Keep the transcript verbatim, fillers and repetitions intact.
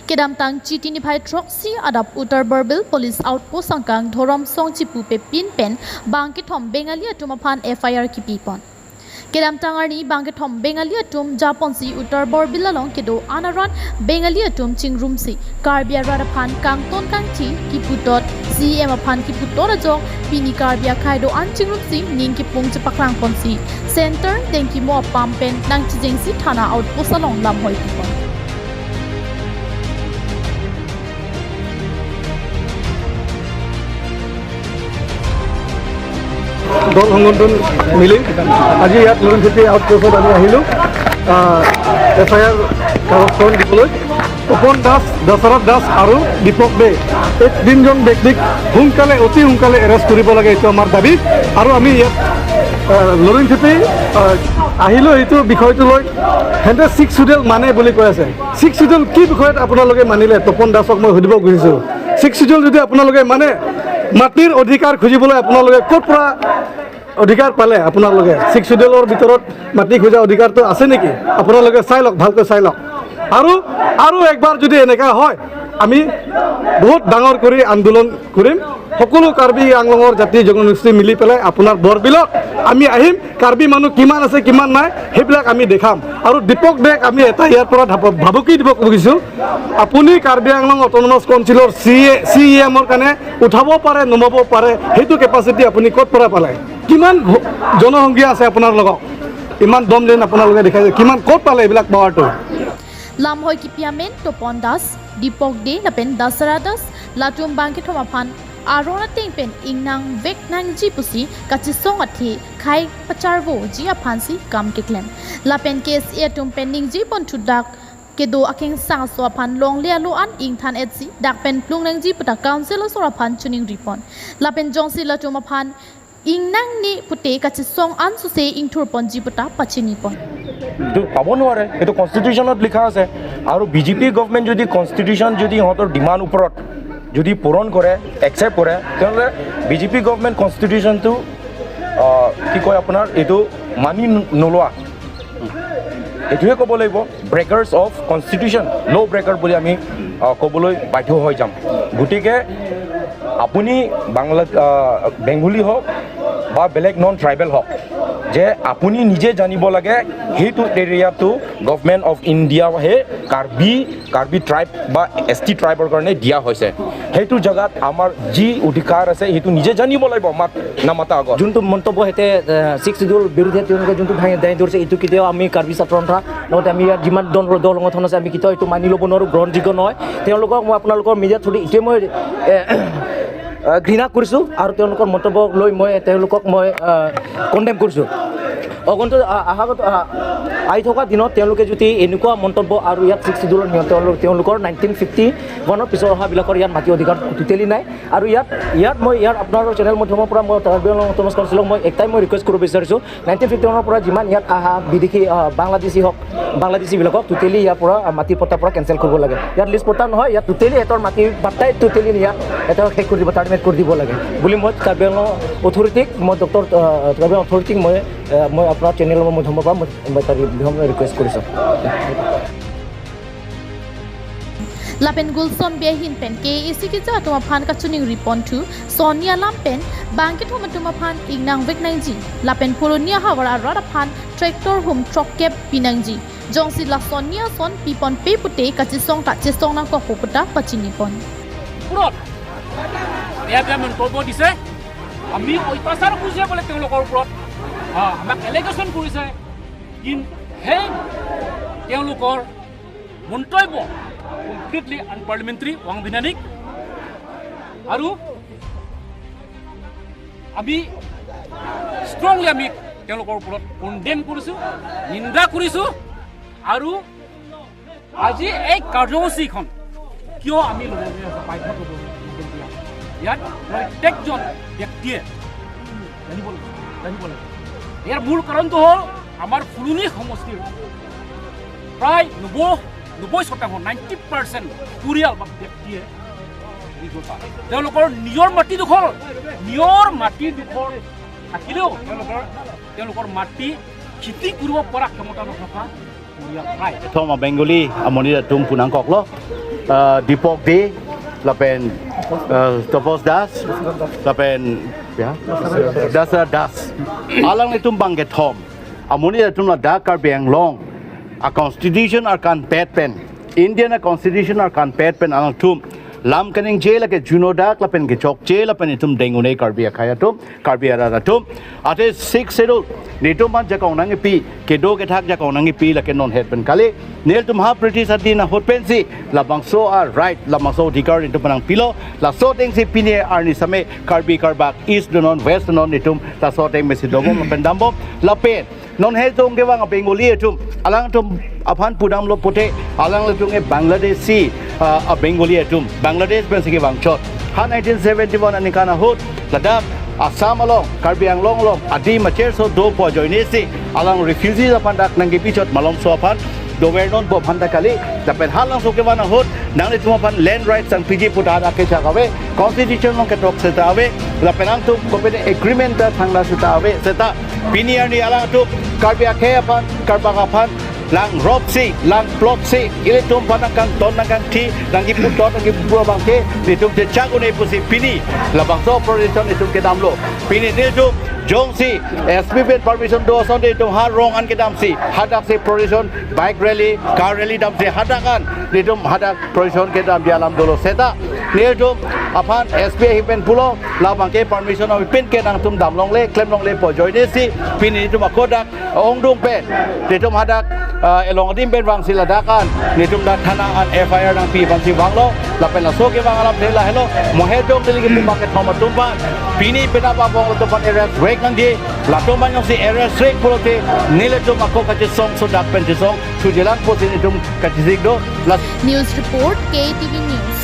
Kedamtang Chiti niphai throksi adap Uttar Borbil Police Outpost angkang Dhoramsong chipu pepin pen bangkethom Bengali atum aphan F I R kipipon. Kedamtang arni bangkethom Bengali atum japonsi Uttar Borbil along kedo-an arat Bengali atum chingrumsi Karbi arat aphan kangton kangthi kiputot, C M aphan kiputot ajok pini Karbi akhei do-an chingrumsi ning kipung chepaklang ponsi Center Dengkimo apam pen nangchijengsi thana outpost along lamhoi pipon. দল সংগঠন মিলি আজি ইয়াত লুৰিণচিপি আউটপোষ্টত আমি আহিলোঁ। F I R কাগজখন দিবলৈ তপন দাস, দশৰথ দাস আৰু দীপক দে, এই তিনিজন ব্যক্তিক সোনকালে, অতি সোনকালে এৰেষ্ট কৰিব লাগে, এইটো আমাৰ দাবী। আৰু আমি ইয়াত আহ, লুৰিণচিপি আহ, আহিলোঁ এইটো বিষয়টো লৈ। সিহঁতে ছিক্স চিডিউল মানে বুলি কৈ আছে। ছিক্স চিডিউল কি বিষয়ত আপোনালোকে মানিলে? তপন দাসক মই সুধিব খুজিছোঁ, ছিক্স চিডিউল যদি আপোনালোকে মানে, মাটিৰ অধিকাৰ খুজিবলৈ আপোনালোকে ক'ৰ পৰা অধিকাৰ পালে? আপোনালোকে ছিক্স চিডিউলৰ ভিতৰত মাটি খোজা অধিকাৰটো আছে নেকি? আপোনালোকে চাই লওক, ভালকৈ চাই লওক। আৰু, আৰু একবাৰ যদি এনেকা হয়, আমি বহুত ডাঙৰ কৰি আন্দোলন কৰিম। সকলো কাৰ্বি আংলঙৰ জাতি জনগোষ্ঠী মিলি পেলাই আপোনাৰ বৰবিলত আমি আহিম। কাৰ্বি মানুহ কিমান আছে, কিমান নাই, সেইবিলাক আমি দেখাম। আৰু দীপক দেক আমি এটা ইয়াৰ পৰা ধাপ-, ভাবুকি দিব খুজিছোঁ, আপুনি কাৰ্বি আংলং অট'নমাছ কাউন্সিলৰ চি এ, চি ই এমৰ কাৰণে উঠাব পাৰে, নমাব পাৰে, সেইটো কেপাচিটি আপুনি ক'ত পৰা পালে? কিমান হ-, জনসংখ্যা আছে আপোনাৰ লগত? ইমান দম যেন আপোনালোকে দেখাইছে, কিমান, ক'ত পালে এইবিলাক পাৱাৰটো? Lamhoi kipi amen Topon Das, Dipok De lapen Dasara Das, latum bangkethom aphan aron ateng pen ingnang vek nangji pusi kachesong athe khai pacharvoji aphansi kam keklem. Lapen K S A atum pen ningje pon thudak kedo akengsang aso aphan longle alo an ingthan etsi dak pen plung nangji puta council asor aphan choningri pon. Lapen jongsi latum aphan ingnang ne pute kachesong an suse ingthur ponji puta pachini pon. এইটো পাব নোৱাৰে, এইটো কনষ্টিটিউশ্যনত লিখা আছে। আৰু B J P government যদি কনষ্টিটিউশ্যন যদি সিহঁতৰ ডিমাণ্ড ওপৰত যদি পূৰণ কৰে, একচেপ্ট কৰে, তেনেহ'লে বি জে পি গভৰ্ণমেণ্ট কনষ্টিটিউশ্যনটো, আহ, কি কয় আপোনাৰ, এইটো মানি ন-, নোলোৱা, এইটোৱে ক'ব লাগিব। ব্ৰেকাৰ্ছ অফ কনষ্টিটিউশ্যন, ল' ব্ৰেকাৰ বুলি আমি, আহ, ক'বলৈ বাধ্য হৈ যাম। গতিকে আপুনি বাংলা, আহ, বেংগলী হওক বা বেলেগ নন ট্ৰাইবেল হওক, যে আপুনি নিজে জানিব লাগে সেইটো এৰিয়াটো গভৰ্ণমেণ্ট অফ ইণ্ডিয়া সেই কাৰ্বি, কাৰ্বি ট্ৰাইব বা এছ টি ট্ৰাইবৰ কাৰণে দিয়া হৈছে। সেইটো জেগাত আমাৰ যি অধিকাৰ আছে সেইটো নিজে জানিব লাগিব, মাত নামাতা আগত। যোনটো মন্তব্য সিহঁতে, আহ, ছিক্স চিডিউল বিৰুদ্ধে তেওঁলোকে যোনটো দাঙি, দাঙি ধৰিছে, এইটো কেতিয়াও আমি কাৰ্বি ছাত্ৰ সন্থা লগতে আমি ইয়াত যিমান দল, দল সংগঠন আছে, আমি কেতিয়াও এইটো মানি ল'ব নোৱাৰোঁ, গ্ৰহণযোগ্য নহয়। তেওঁলোকক মই আপোনালোকৰ মিডিয়াৰ থ্ৰুদি এইটোৱে মই, এ, আহ, ঘৃণা কৰিছোঁ আৰু তেওঁলোকৰ মন্তব্যক লৈ মই তেওঁলোকক মই, আহ, কণ্ডেম কৰিছোঁ। আগন্তুক, আহ, অহাগত, আহ, আহি থকা দিনত তেওঁলোকে যদি এনেকুৱা মন্তব্য আৰু ইয়াত ছিক্স চিডিউলৰ নিয়ম, তেওঁলোক, তেওঁলোকৰ নাইনটিন ফিফটি ওৱানৰ পিছত অহাবিলাকৰ ইয়াত মাটি অধিকাৰ টোটেলি নাই। আৰু ইয়াত, ইয়াত মই ইয়াত আপোনাৰ চেনেল মাধ্যমৰ পৰা মই কাৰ্বি আংলং অট'নমাছ কাউন্সিলক মই একটাই মই ৰিকুৱেষ্ট কৰিব বিচাৰিছোঁ, নাইনটিন ফিফটি ওৱানৰ পৰা যিমান ইয়াত অহা বিদেশী, আহ, বাংলাদেশী হওক, বাংলাদেশীবিলাকক টোটেলি ইয়াৰ পৰা, আহ, মাটিৰ পট্টাৰ পৰা কেঞ্চেল কৰিব লাগে। ইয়াত লিজ পট্টা নহয়, ইয়াত টোটেলি সিহঁতৰ মাটি পট্টাই টোটেলি ইয়াত এটা শেষ কৰি দিব, টাৰ্মিনেট কৰি দিব লাগে বুলি মই কাৰ্বি আংলং অথৰিটিক, মই ডক্টৰ, আহ, কাৰ্বি আংলং অথৰিটিক মই, আহ, মই আপোনাৰ চেনেলৰ মাধ্যমৰ পৰা মই, মই তাৰ বিষয়ে মই ৰিকুৱেষ্ট কৰিছোঁ। Lapen Gulson Bey ahin pen K A A C keja atum aphan kachoningri pon thu, sonni alam pen bangkethom atum aphan ingnang vek nangji, lapen Polonia havar arat aphan tractor hum throkkep pi nangji, jongsi la sonni ason pi ponpe pute kachesong ta chesong nangkok pu puta pachini pon. ওপৰত বেয়া বেয়া মন্তব্য দিছে। আমি অত্যাচাৰ কৰিছে বোলে তেওঁলোকৰ ওপৰত, আহ, আমাক এলিগেশ্যন কৰিছে। কিন্তু সেই তেওঁলোকৰ মন্তব্য কমপ্লিটলি আনপাৰ্লিমেণ্টেৰী, অসাংবিধানিক। আৰু আমি ষ্ট্ৰংলি আমি তেওঁলোকৰ ওপৰত কণ্ডেম কৰিছোঁ, নিন্দা কৰিছোঁ। আৰু আজি এই কাৰ্যসূচীখন কিয় আমি ল'বলগীয়া হৈছে, বাধ্য হ'বলগীয়া হৈছে? ইয়াত প্ৰত্যেকজন ব্যক্তিয়ে জানিব লাগে, জানিব লাগে। ইয়াৰ মূল কাৰণটো হ'ল আমাৰ ফুলনি সমষ্টিৰ প্ৰায় নব্বৈ, নব্বৈ শতাংশ, নাইণ্টি পাৰ্চেণ্ট পৰিয়াল বা ব্যক্তিয়ে তেওঁলোকৰ নিজৰ মাটিডোখৰ, নিজৰ মাটিডোখৰ থাকিলেও তেওঁলোকৰ, তেওঁলোকৰ মাটি Khiti kurva parak kamatha nokha, Korea prai. Thom a-Bengali amonit atum pu nangkoklo, uh, Deepak Dey, lapen, uh, Tapos Das, lapen, ya, Dasra Das. Alanglitum bangkethom amonit atum ladak Karbi Anglong a-constitution arkanpet pen, Indian a-constitution arkanpet pen alangtum lam kaningje lake juno dak lapen kechokche lapen itum dengune Karbi akhei atum, Karbi arat atum. Athe Sixth Schedule nelitum aphan jakong nangkipi, kedo kethak jakong nangkipi lake non het pen kali. Nelitum ha British adin ahut pensi labangso a-right, labangso adhikar nelitum aphan nangpilo. Laso atengsi pini arni same Karbi Karbak East donon, West donon, nelitum laso ateng mesi dobom lapen dambom. Lapen non he jong kevang a-Bengali atum, alangtum aphan pudamlo pute, alanglitum ke Bangladeshi, ah, a-Bengali atum, Bangladesh pensi kevangchot. Ha nineteen seventy-one aningkan ahut ladak Assam along, Karbi Anglong along adim acherso dopo ajoinesi alang refugee aphan dak nangkepichot, malomso aphan dover nonpo aphan ta kali. Lapen halabangso kevang ahut nanglitum aphan land rights nangpiji pu ta dak kechak ave, constitution along ketok seta ave, lapen nangtum kopine agreement ta thangta seta ave. Seta pini arni alangtum Karbi akhei aphan, Karbak aphan langropsi, langplotsi, ilitum aphan nangkangton nangkangthi, nangkiputot nangkipu abangke nelitum chechak un-e pusi pini labangso procession nelitum kedamlo. Pini nelitum jongsi S P pen permission do ason nelitum ha rong an kedamsi, hadaksi procession, bike rally, car rally damsi hadak an nelitum hadak procession kedamji alam dolo. Seta nelitum aphan S P ahin pen pulo, labangke permission ave, pin ke nangtum damlongle, klemlonglepo ajoinesi pini nelitum ako dak ongdung pen, nelitum hadak, ah, elong adim pen vangsi ladak an nelitum dak thana an F I R nangpi aphansi vanglo. Lapen laso kevang alamthe lahelo, mo he jong neli kipu bangkethom atum aphan pini penap abang latum aphan arrest vek nangji. Latum aphan jongsi arrest vek pulote nelitum ako kachesong so dak pen chesong thujilang pusi nelitum kachesik do. La News report, K T V News.